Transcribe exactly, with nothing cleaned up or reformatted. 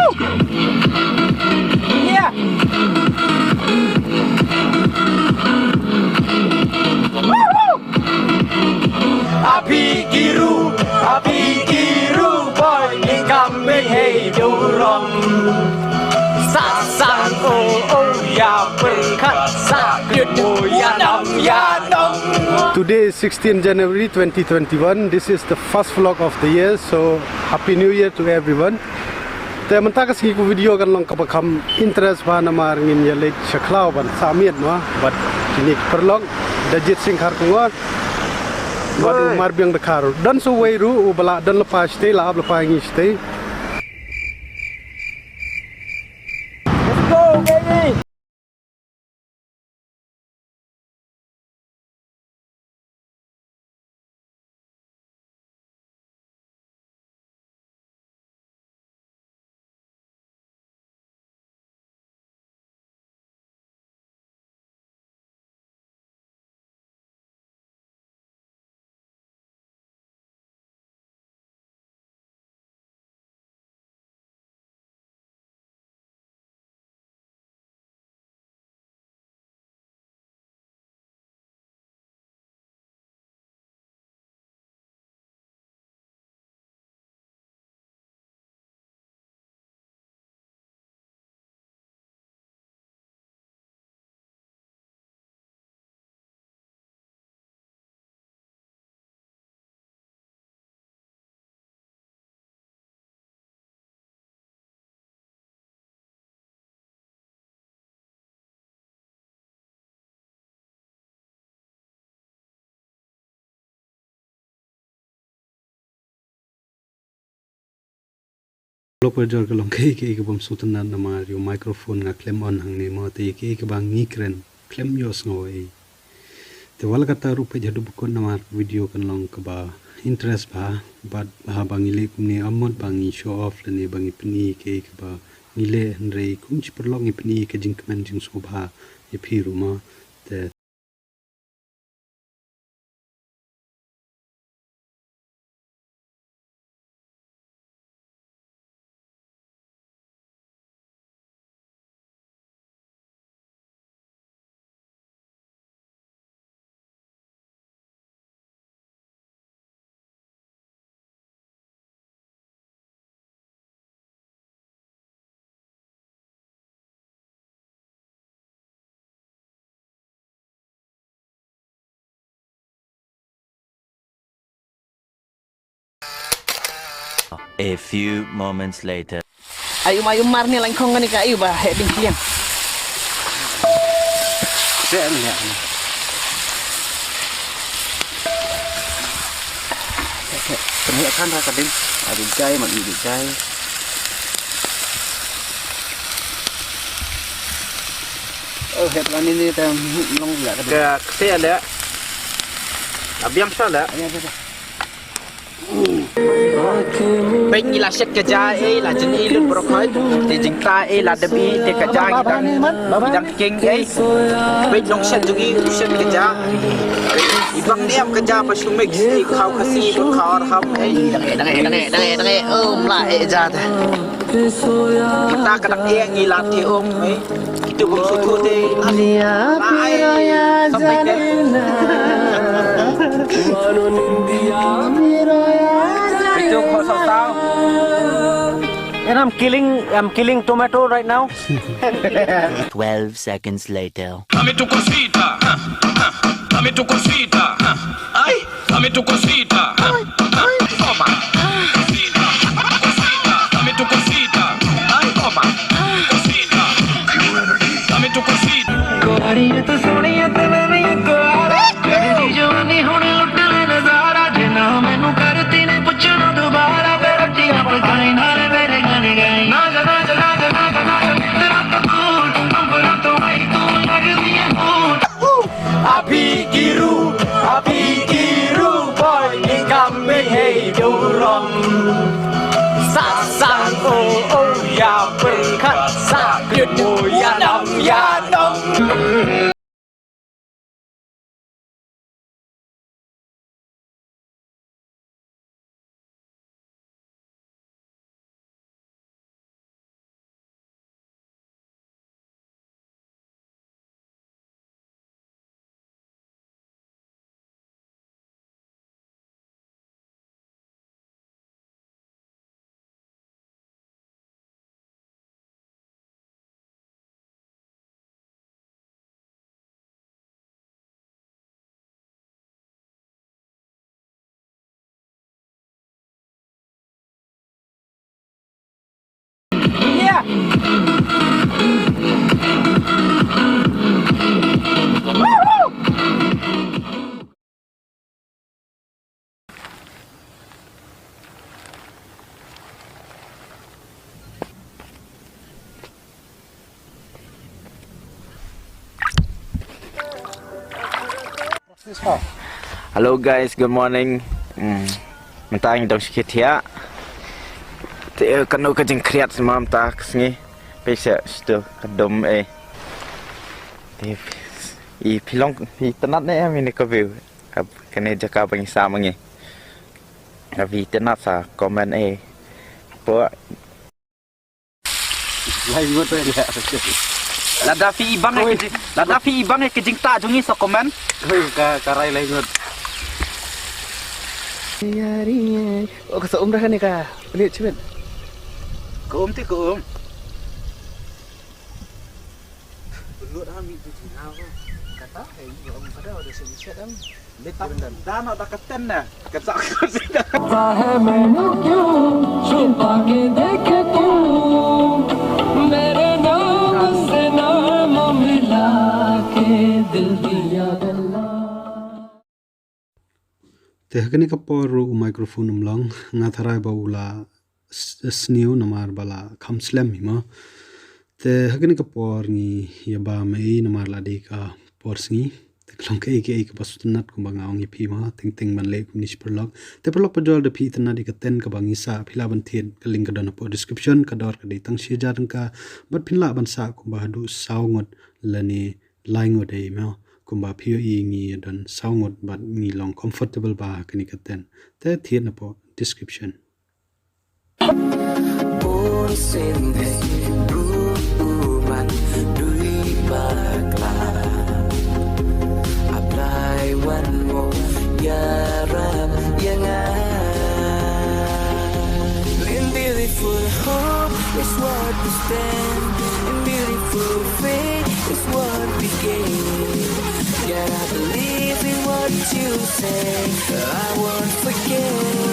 Yeah. Abi giru, abi giru, boy, ni kam me hey durong. Sa sang oh oh ya perkat sa kut oh ya nong ya nong. Today is sixteenth January twenty twenty-one. This is the first vlog of the year. So happy new year to everyone. Te mynta ka sngi ka video kan long kaba kham interest bha namar ngin ïa leit sha khlaw ban sah miet noh bad kine ki paralok, da Jit Sing Kharkongor bad u Marbiang Dkhar. Don sa uwei ruh uba lah don lypa shatei, lah ap lypa ïa ngi shatei. Let's go, baby! Lok pa jor ka long kaei kaei ka bym sngewtynnat namar ïa u microphone nga khlem on hangne mo, te kaei kaba ngi kren khlem ïohsngew ei. Te wat la katta ruh peit haduh ba kut namar video kan long kaba interest bha, bad bha ba ngi leh kumne, ym mut ba ngi show off lane ba ngi pyni kaei kaba ngi leh, hynrei kum shi paralok ngi pyni ka jingkmen jingsngewbha ïa phi ruh mo. Te A few moments later. Ayu, ayu, mar ni lang khong ni ka ayu ba he ding kliang. Te ni ya. Te ni kan ra ka ding. Adi jai, mat ni jai. Oh, het la ni ni tem long la ka ding. Ka kse la. Abiang sa la. Ya, ya, ya. Peit ngi la shet ka ja ei, la jin ei lut baroh khoit. Te jingkhlaiñ ei la dep ei, te ka ja ngi dang, ngi dang king ei. Peit nong shet jong ngi u shet ka ja. I bang niam ka ja ba shu mix ei, khaw Khasi bad khaw Arham ei. Dang ei, dang ei, dang ei, dang ei, dang ei. Um la ei ja te. Mynta ka dang ei ngi la te um ei. Kitu bym sngewthuh te. Ai, sampai te. Kitu ko saw saw. And I'm killing, I'm killing tomato right now. Twelve seconds later. Dame tu cosita, dame tu cosita. Ay. Dame tu cosita. Toma. Cosita. Cosita. Dame tu cosita. Ay, toma. Cosita. Dame tu cosita. ਕੁਆਰੀਏ ਤੂੰ ਸੋਹਣੀਏ ਤੇ ਮੈਂ ਵੀ ਇੱਕ ਕੁਆਰਾ। ਮੇਰੀ ਜਵਾਨੀ ਹੁਣ ਲੁੱਟ ਲੈ ਨਜ਼ਾਰਾ। ਜੇ ਨਾ ਮੈਨੂੰ ਕਰਤੀ ਨੇ ਪੁੱਛਣਾ ਦੁਬਾਰਾ, ਫਿਰ ਰੱਖੀ ਆਪ ਗਾਈ ਨਾਲ ਮੇਰੇ ਗਾਣੇ ਗਾਈ। ਨਾ ਜਨਾ ਜਨਾ ਜਨਾ ਜਨਾ ਤੇਰਾ ਕਸੂਰ, ਅੰਬਰਾਂ ਤੋਂ ਆਈ ਤੂੰ ਲੱਗਦੀ ਹੈ ਹੂਰ। Abi giru, abi giru, boy, ni kam me hey durong. Sa sang oh oh ya perkat sa kut oh ya nong ya nong. Hello guys, good morning. Hmm. Mynta ngi dang shu khie thiah. Te kano ka jingkhriat sma mynta ka sngi. Pisa stu ka dum eh. Te i phi long phi tynnat ne em ïa kane ka view. Kane jaka ba ngi sah ma ngi. Ka phi tynnat sa comment eh. Poi. Lai ngut eh, lada phi i bang eh, lada phi i bang eh ka jingtah jong ngi sa comment. Oi, ka, ka rai lai ngut. Yari, eh. Oh, ka sa um dah kan ka. Pelit cimit. Ka um ti ka um. Pelut ah mi tu jingau. Kata eh, ya um kada ada sini siat am. Da noh da ka ten na. Ka sa ka sita. चाहे मैनू क्यों छुपा के देखे तू, मेरे नाम से नाम मिला के दिल दिया गल्ला। Te ha kane ka por ruh u microphone um long, nga tharai ba u la s-, sniew namar ba la kham slem hi mo. Te ha kane ka por ngi ïa ba mei namar la dei ka por sngi. Te ka long kaei kaei kaba sngewtynnat kumba nga ong ïa phi mo, teng teng ban leh kumne shi paralok. Te paralok parajor da phi tynnat ïa ka tent kaba ngi sah, phi lah ban thied, ka link ka don hapoh description, ka dor ka dei tang shi hajar tyngka, bad phin lah ban sah kumba haduh saw ngut lane lai ngut ei mo. Kumba phi ïohi ngi don saw ngut bad ngi long comfortable bha ha kane ka tent. Te thied hapoh description. Bun sien bru u man dui bakla. Apply one more, ïarap ïa nga. In beautiful hope is what we stand. In beautiful faith is what we gain. Yet I believe in what you say. I won't forget.